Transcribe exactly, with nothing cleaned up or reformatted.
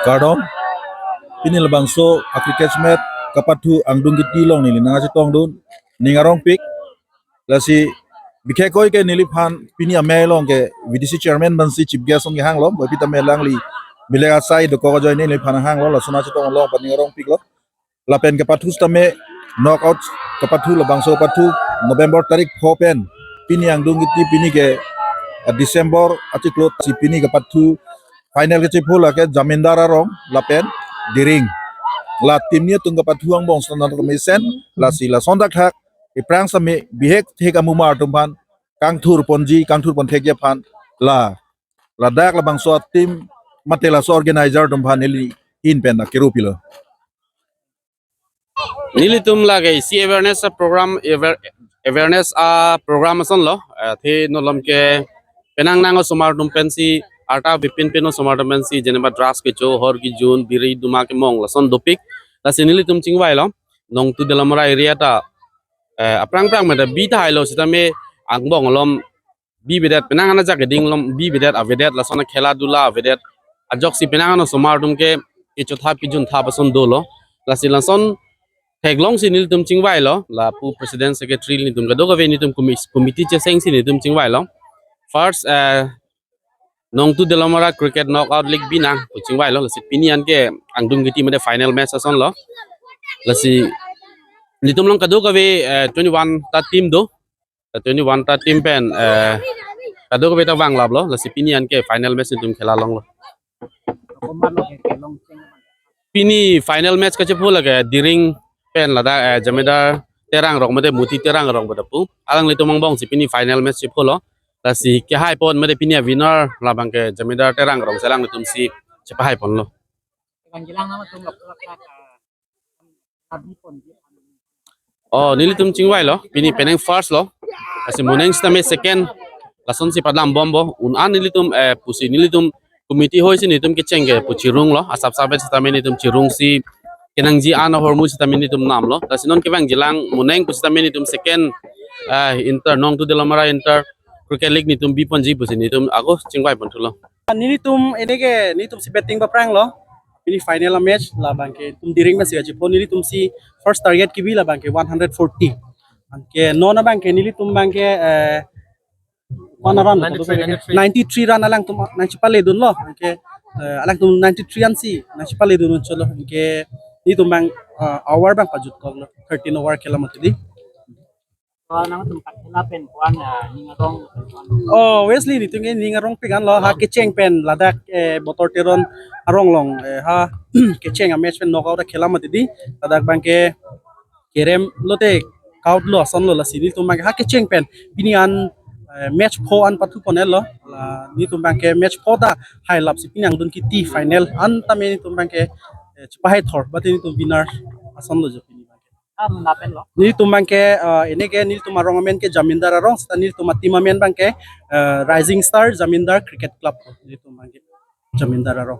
Kardom. Pini labangso a-cricket match kapathu angdung kiti along neli nangchetongdun, ning arongpik. Lasi bikhe koi ke neliphan pini amei along ke V D C chairman pensi chief guest along kehanglo, boi pita me alangli bilek asai dokok ajoine neliphan hanglo, lason nangchetong along pen ning arongpiklo. Lapen kapathu sitame knockout kapathu, labangso kapathu November tarik pho pen pini angdung kiti, pini ke, eh, December achiklo si pini kapathu final kachepho lake Jamindar Arong lapen Diring. La team ni atum kapathu angbong standard mesen, lasi lason thakthak iphrang sitame bihek thek amumar atum aphan kangthur ponji, kangthur pon thekji aphan la ladak labangso a-team mate laso organizer atum aphan neli ahin pen akero pilo. Nelitum lake isi awareness a-program, aware-, awareness a-program asonlo. Eh, athe non malom ke penang nang osomar atum pensi, arta bipin pin osomar atum pensi, jeneba drugs kecho, hor kejun, biri duma kemong, lason dopik. Lasi nelitum chingvailo, Nongtu Delamara area ta, eh, aphrang phrang meda bi tahai lo sitame angbong alom bibedet, penang an ajak keding alom bibedet, avedet, lason khela dula avedet. Ajoksi penang an osomar atum ke kechotha pijun tha ason dolo. Lasi lason theklongsi nelitum chingvailo, lapu president secretary nelitum kadokave nelitum commis-, committee chesengsi nelitum chingvailo. First, eh, Nongtu Delamara cricket knockout league binang pu chingvailo. Lasi pini an ke angdung kiti mate final match asonlo. Lasi nelitum along kadokave, eh, twenty-one ta team do. Twenty-one ta team pen, eh, kadokave ta vanglaplo, lasi pini an ke final match nelitum khela longlo. Pini final match kachepho lake Diring pen ladak, eh, Jamindar Terang Arong mate Muti Terang Arong pu ta pu. Alanglitum angbongsi pini final match chepholo. Lasi kehai pon mate pini a-winner labang ke Jamindar Terang Arong si alanglitumsi chepahai ponlo. Kangjilang nama tum lok lok lok, ah, abi pon di. Oh, nelitum chingvailo, pini penang first lo. Lasi moning sitame second. Lasonsi padam bombo. Un an nelitum, eh, pusi nelitum committee hoisi nelitum kecheng ke pu chirunglo. Asap sapet sitame nelitum chirungsi kenangji an ahormu sitame nelitum namlo. Lasi non kevangjilang moning pusitame nelitum second, eh, inter Nongtu Delamara inter cricket league nelitum biponji pusi nelitum ako chingvai ponthulo. Nelitum ini ke nelitumsi batting papranglo. Pini final match labang ke itum Diring pensi kachepho, nelitumsi first target kebi labang ke one hundred forty. Anke non abang ke nelitum abang ke, eh, one run, ninety-three, ninety-three. Ninety-three run alangtum nangchepaledunlo. Anke, eh, alangtum ninety-three ansi nangchepaledun unchotlo. Anke nelitum abang, eh, over abang pajutkoklo. Thirteen over khela mati di. Oh, nangtum kakhela pen ko-an, ah, ning arong pen ko-an? Oh, Wesley, nelitum ke ning arongpik anlo, ha kecheng pen ladak, eh, Botor Teron arong along, eh, ha kecheng a-match pen knockout akhela mati di, ladak abang ke kerem lote kaut lo asonlo, lasi nelitum abang ke ha kecheng pen pini an, eh, match pho an pathu pon-etlo, la nelitum abang ke match pho ta hailapsi pini angdung kiti final an tame nelitum abang ke, eh, chepahai thor, but nelitum winner asonlo jo pini abang ke. Am napen lo? Nelitum abang ke, eh, ini ke nelitum arong amen ke Jamindar Arong, seta nelitum a-team amen abang ke, eh, Rising Star Jamindar Cricket Club, nelitum abang ke Jamindar Arong.